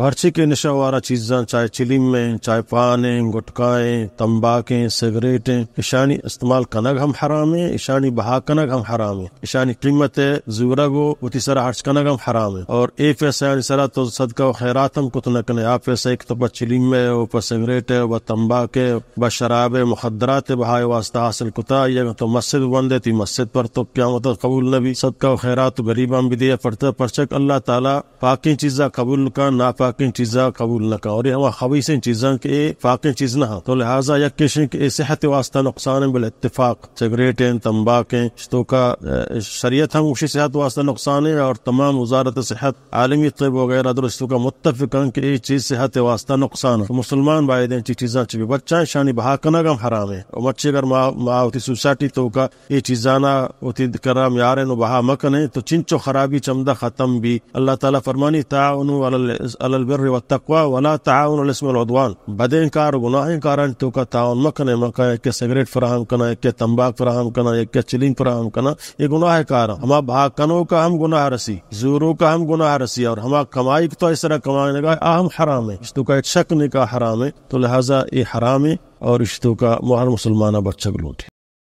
ہرچی کہ نشہ وارا چیزاں، چاہے چلیم ایں، چاہے پان ایں، گٹکا ایں، تمباک ایں، سگریٹ ایں، اشانی استعمال کنگ ہم حرام ایں، اشانی بہا کنگ ہم حرام ایں، اشانی قیمت ءِ زورگ و وتی سرا ہرچ کنگ ہم حرام ایں۔ اور اے پیسہ آنی سرا تو صدقہ و خیرات ہم کت نہ کنے، آ پیسہ کہ تو پہ چلیم ءِ و پہ سگریٹ ءِ و پہ تمباک ءِ، پہ شراب ءِ، مخدرات ءِ بہا ءِ واسطہ حاصل کتا، آئی اگاں تو مسجد بندے، تئی مسجد پر تو قیامت قبول نہ بی، صدقہ و خیرات و غریباں بدے، پرچہ، پرچہ کہ اللہ تعالی پاکیں چیزاں قبول کن، ناپاکیں چیزاں قبول نہ کن۔ اور اے ہما خبیثیں چیزاں کہ اے پاکیں چیز نہ ہاں۔ تو لہذا یک ایش ایں کہ اے صحت واسطہ نقصان ایں بالاتفاق۔ سگریٹ ایں، تمباک ایں، اشتوکا، اے، شریعت ہم گوشی صحت واسطہ نقصان ایں اور تمام وزارت صحت، عالمی طب وغیرہ درستوکا متفق ایں کہ اے چیز صحت واسطہ نقصان ایں۔ تو مسلمان باید ایں چی چیزاں چی بچائیں، شانی بہا کنگ ہم حرام ایں۔ اور مرچی اگر ما، ما وتی سوسائٹی توکا اے چیزانا وتی کرا میاریں و بہا مکنیں تو چنچو خرابی چمدا ختم بی۔ اللہ تعالی فرمانی، تعاونوا علی ال-، علی البر والتقوی ولا تعاونوا علی الاثم والعدوان۔ بدیں کار و گناہیں کارانی توکا تعاون مکنیں، مکن یکے سگریٹ فراہم کنا، یکے تمباک فراہم کنا، یکے چلیم فراہم کنا، اے گناہ کار۔ ہما بہا کنوکا ہم گناہ رسی، زوروکا ہم گناہ رسی، اور ہما کمائی کہ تو اس طرح کمائنگا آ ہم حرام ایں، اشتوکا ہچ شک نکا حرام ایں۔ تو لہذا اے حرام ایں اور اشتوکا مہر مسلمانا بچگ لوٹی۔